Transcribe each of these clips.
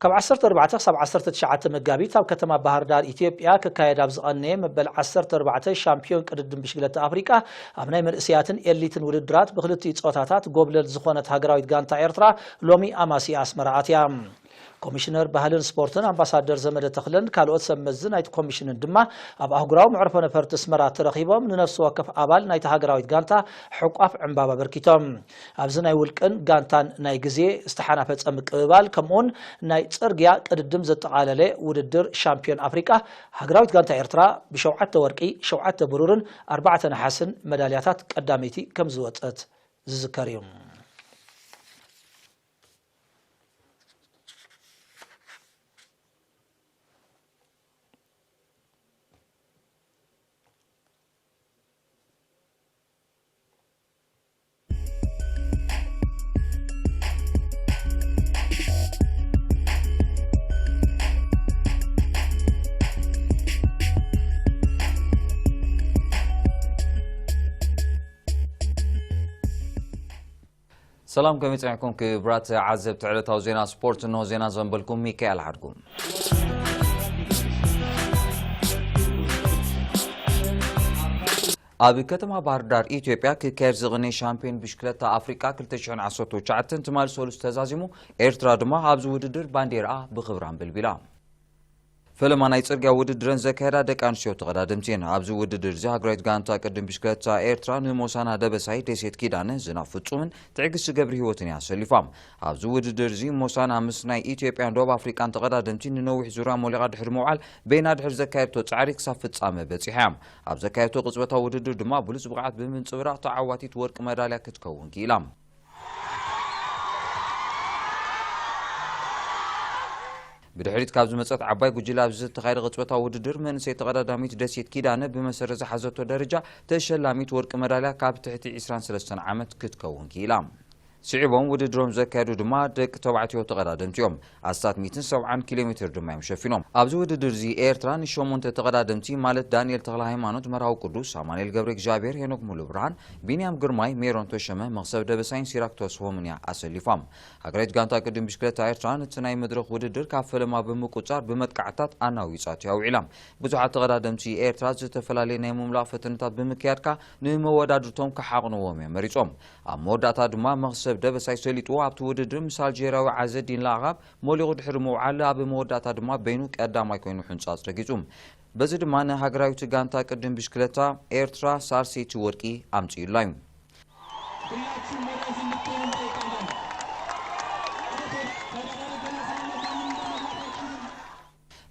ካብ ዓሰርተ ኣርባዕተ ክሳብ ዓሰርተ ትሽዓተ መጋቢት ኣብ ከተማ ባህር ዳር ኢትዮጵያ ክካየድ ኣብ ዝቐነየ መበል ዓሰርተ ኣርባዕተ ሻምፒዮን ቅድድም ብሽክለታ ኣፍሪቃ ኣብ ናይ መንእሰያትን ኤሊትን ውድድራት ብክልቲኡ ጾታታት ጎብለል ዝኾነት ሃገራዊት ጋንታ ኤርትራ ሎሚ ኣማሲ ኣስመራ ኣትያ። ኮሚሽነር ባህልን ስፖርትን ኣምባሳደር ዘመደ ተኽለን ካልኦት ሰብ መዚ ናይቲ ኮሚሽንን ድማ ኣብ ኣህጉራዊ መዕርፎ ነፈርቲ ኣስመራ ተረኺቦም ንነፍሲ ወከፍ ኣባል ናይቲ ሃገራዊት ጋንታ ሕቋፍ ዕምባባ ኣበርኪቶም። ኣብዚ ናይ ውልቅን ጋንታን ናይ ግዜ ዝተሓናፈጸ ምቅብባል ከምኡውን ናይ ጽርግያ ቅድድም ዘጠቓለለ ውድድር ሻምፒዮን ኣፍሪቃ ሃገራዊት ጋንታ ኤርትራ ብሸውዓተ ወርቂ፣ ሸውዓተ ብሩርን ኣርባዕተ ነሓስን መዳልያታት ቀዳመይቲ ከም ዝወጸት ዝዝከር እዩ። ሰላም፣ ከመይ ጸኒሕኩም ክቡራት ተዓዘብቲ ዕለታዊ ዜና ስፖርት? እንሆ ዜና ዘንበልኩም ሚካኤል ሓድጉ። ኣብ ከተማ ባህር ዳር ኢትዮጵያ ክካየድ ዝቕነይ ሻምፒዮን ብሽክለታ ኣፍሪቃ ክልተ ሽሕን ዓሰርተ ትሽዓተን ትማሊ ሰሉስ ተዛዚሙ፣ ኤርትራ ድማ ኣብዚ ውድድር ባንዴራኣ ብኽብሪ ኣንበልቢላ። ፈለማ ናይ ጽርግያ ውድድረን ዘካየዳ ደቂ ኣንስትዮ ተቐዳደምቲ እየን። ኣብዚ ውድድር እዚ ሃገራዊት ጋንታ ቅድም ብሽክለታ ኤርትራ ንሞሳና ደበሳይ፣ ደሴት ኪዳነ፣ ዝናብ ፍጹምን ትዕግስቲ ገብረ ህይወትን እያ ኣሰሊፋ። ኣብዚ ውድድር እዚ ሞሳና ምስ ናይ ኢትዮጵያን ደቡብ ኣፍሪቃን ተቐዳደምቲ ንነዊሕ ዙርያ ሞሊቓ ድሕሪ ምውዓል፣ በይና ድሕሪ ዘካየድቶ ጻዕሪ ክሳብ ፍጻመ በጺሓ እያ። ኣብ ዘካየድቶ ቅጽበታዊ ውድድር ድማ ብሉጽ ብቕዓት ብምንጽብራቕ ተዓዋቲት ወርቂ መዳልያ ክትከውን ክኢላ። ብድሕሪት ካብ ዝመጸት ዓባይ ጉጅለ ኣብዚ ዝተኻየደ ቅጽበታዊ ውድድር መንእሰይ ተቐዳዳሚት ደሴት ኪዳነ ብመሰረት ዝሓዘቶ ደረጃ ተሸላሚት ወርቂ መዳልያ ካብ ትሕቲ ዕስራን ሰለስተን ዓመት ክትከውን ክኢላ። ስዒቦም ውድድሮም ዘካየዱ ድማ ደቂ ተባዕትዮ ተቐዳደምቲ እዮም። ኣስታት ሚእትን ሰብዓን ኪሎ ሜትር ድማ እዮም ሸፊኖም። ኣብዚ ውድድር እዚ ኤርትራ ንሸሞንተ ተቐዳደምቲ ማለት ዳንኤል ተኽለ ሃይማኖት፣ መርሃዊ ቅዱስ፣ ኣማኑኤል ገብረ እግዚኣብሔር፣ ሄኖክ ሙሉ ብርሃን፣ ቢንያም ግርማይ፣ ሜሮን ተሸመ፣ መኽሰብ ደበሳይን ሲራክ ተስፎምን እያ ኣሰሊፋም። ሃገራዊት ጋንታ ቅድም ብሽክለታ ኤርትራ ነቲ ናይ መድረኽ ውድድር ካብ ፈለማ ብምቁጻር ብመጥቃዕታት ኣናዊጻቶ እያ ውዒላ። ብዙሓት ተቐዳደምቲ ኤርትራ ዝተፈላለየ ናይ ምምላቕ ፈተነታት ብምክያድካ ንመወዳድርቶም ክሓቕንዎም እዮም መሪጾም። ኣብ መወዳእታ ድማ መኽሰብ ደበሳይ ሰሊጥዎ ኣብቲ ውድድር ምስ ኣልጀርያዊ ዓዘዲን ላዕጋብ ሞሊቑ ድሕሪ ምውዓል ኣብ መወዳእታ ድማ በይኑ ቀዳማይ ኮይኑ ሕንጻጽ ረጊጹ። በዚ ድማ ንሃገራዊት ጋንታ ቅድም ብሽክለታ ኤርትራ ሳልሰይቲ ወርቂ ኣምጺኡላ እዩ።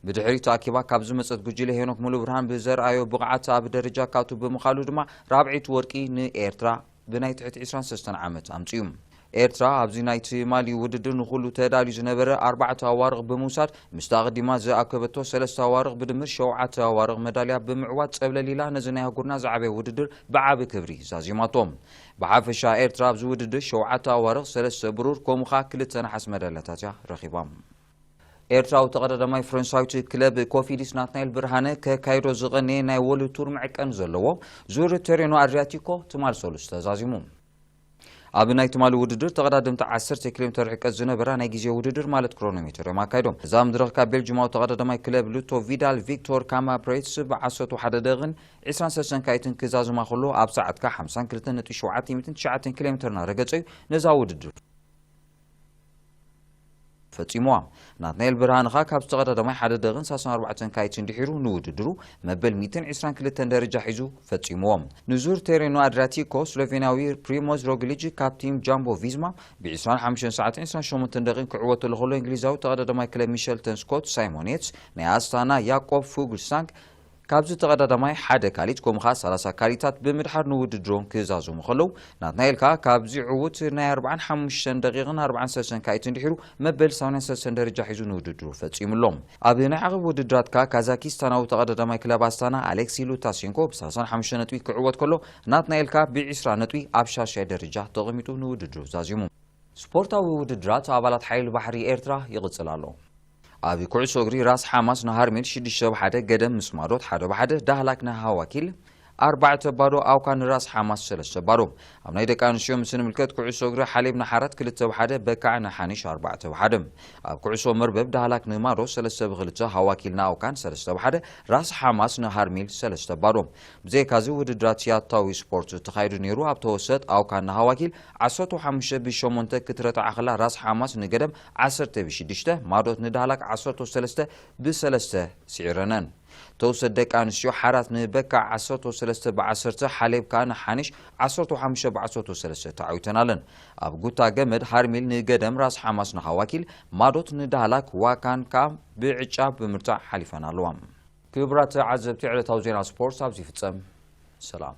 ብድሕሪት ተኣኪባ ካብ ዝመጸት ጉጅለ ሄኖክ ሙሉ ብርሃን ብዘርኣዮ ብቕዓት ኣብ ደረጃ ካቱ ብምኻሉ ድማ ራብዐይቲ ወርቂ ንኤርትራ ብናይ ትሕቲ ዕስራን ሰለስተን ዓመት ኣምጺኡ። ኤርትራ ኣብዚ ናይ ትማሊ ውድድር ንኹሉ ተዳልዩ ዝነበረ ኣርባዕተ ኣዋርቕ ብምውሳድ ምስቲ ኣቐዲማ ዝኣከበቶ ሰለስተ ኣዋርቕ ብድምር ሸውዓተ ኣዋርቕ መዳልያ ብምዕዋት ጸብለሊላ ነዚ ናይ ኣህጉርና ዝዓበየ ውድድር ብዓቢ ክብሪ ዛዚማቶ። ብሓፈሻ ኤርትራ ኣብዚ ውድድር ሸውዓተ ኣዋርቕ፣ ሰለስተ ብሩር፣ ከምኡ ኸኣ ክልተ ነሓስ መዳልያታት እያ ረኺባ። ኤርትራዊ ተቐዳዳማይ ፈረንሳዊት ክለብ ኮፊዲስ ናትናኤል ብርሃነ ከካይዶ ዝቐነየ ናይ ወርልድ ቱር መዐቀኒ ዘለዎ ዙር ቴሬኖ ኣድሪያቲኮ ትማል ሰሉስ ተዛዚሙ። ኣብ ናይ ትማሊ ውድድር ተቐዳደምቲ ዓሰርተ ኪሎ ሜትር ርሕቀት ዝነበራ ናይ ግዜ ውድድር ማለት ክሮኖሜተር እዮም ኣካይዶም። እዛ መድረኽ ካብ ቤልጅማዊ ተቐዳዳማይ ክለብ ሉቶ ቪዳል ቪክቶር ካማፕሬትስ ብዓሰርተ ሓደ ደቂቕን ዕስራን ሰለስተን ካይትን ክዛዝማ ከሎ ኣብ ሰዓትካ ሓምሳን ክልተን ነጥቢ ሸውዓተ ሚእትን ትሽዓተን ኪሎ ሜትር እናረገጸ እዩ ነዛ ውድድር ፈጺምዋ። ናትናኤል ብርሃንኻ ካብ ዝተቐዳደማይ ሓደ ደቕን ሰላሳን ኣርባዕተን ካይትን ድሒሩ ንውድድሩ መበል ሚእትን ዕስራን ክልተን ደረጃ ሒዙ ፈጺምዎ። ንዙር ቴሬኖ ኣድሪያቲኮ ስሎቬንያዊ ፕሪሞዝ ሮግሊጅ ካብ ቲም ጃምቦ ቪዝማ ብዕስራን ሓሙሽተን ሰዓትን ዕስራን ሸሞንተን ደቂቕን ክዕወት ተሎ ከሎ እንግሊዛዊ ተቐዳዳማይ ክለብ ሚሸልተን ስኮት ሳይሞን ዬትስ ናይ ኣስታና ያቆብ ፉግልሳንግ ካብዚ ተቐዳዳማይ ሓደ ካሊት ከምኡ ኸኣ ሰላሳ ካሊታት ብምድሓር ንውድድሮም ክዛዘሙ ከለዉ ናትናኤል ከኣ ካብዚ ዕዉት ናይ ኣርባዓን ሓሙሽተን ደቂቕን ኣርባዓን ሰለስተን ካሊትን ድሒሩ መበል ሰማንያን ሰለስተን ደረጃ ሒዙ ንውድድሩ ፈጺሙ ኣሎ። ኣብ ናይ ዓቐብ ውድድራት ከኣ ካዛኪስታናዊ ተቐዳዳማይ ክለብ ኣስታና ኣሌክሲ ሉታሴንኮ ብሰላሳን ሓሙሽተን ነጥቢ ክዕወት ከሎ ናትናኤል ከኣ ብዕስራ ነጥቢ ኣብ ሻድሻይ ደረጃ ተቐሚጡ ንውድድሩ ዛዚሙ። ስፖርታዊ ውድድራት ኣባላት ሓይሊ ባሕሪ ኤርትራ ይቕጽል ኣሎ። ኣብ ኩዕሶ እግሪ ራስ ሓማስ ንሃርሜድ ሽዱሽተ ብ ሓደ፣ ገደም ምስ ማዶት ሓደ ብ ሓደ፣ ዳህላክ ንሃዋኪል ኣርባዕተ ባዶ፣ ኣውካ ንራስ ሓማስ ሰለስተ ባዶ። ኣብ ናይ ደቂ ኣንስትዮ ምስ ንምልከት፣ ኩዕሶ እግሪ ሓሌብ ንሓራት ክልተ ብሓደ፣ በካዕ ንሓኒሽ ኣርባዕተ ብሓደ። ኣብ ኩዕሶ መርበብ ዳህላክ ንማዶ ሰለስተ ብክልተ፣ ሃዋኪል ንኣውካን ሰለስተ ብሓደ፣ ራስ ሓማስ ንሃርሚል ሰለስተ ባዶ። ብዘይካዚ ውድድራት ያታዊ ስፖርት ተኻይዱ ነይሩ። ኣብ ተወሰጥ ኣውካን ንሃዋኪል ዓሰርተ ሓሙሽተ ብሸሞንተ ክትረታዓ ከላ፣ ራስ ሓማስ ንገደም ዓሰርተ ብሽዱሽተ፣ ማዶት ንዳህላክ ዓሰርተ ሰለስተ ብሰለስተ ስዒረነን። ተውሰድ ደቂ ኣንስትዮ ሓራት ንበካ ዓሰርተ ሰለስተ ብዓሰርተ፣ ሓሌብ ከኣ ንሓኒሽ ዓሰርተ ሓሙሽተ ብዓሰርተ ሰለስተ ተዓዊተናለን። ኣብ ጉታ ገመድ ሃርሚል ንገደም፣ ራስ ሓማስ ንሃዋኪል፣ ማዶት ንዳህላክ፣ ዋካን ከኣ ብዕጫ ብምርታዕ ሓሊፈን ኣለዋ። ክቡራት ተዓዘብቲ፣ ዕለታዊ ዜና ስፖርት ኣብዚ ይፍጸም። ሰላም።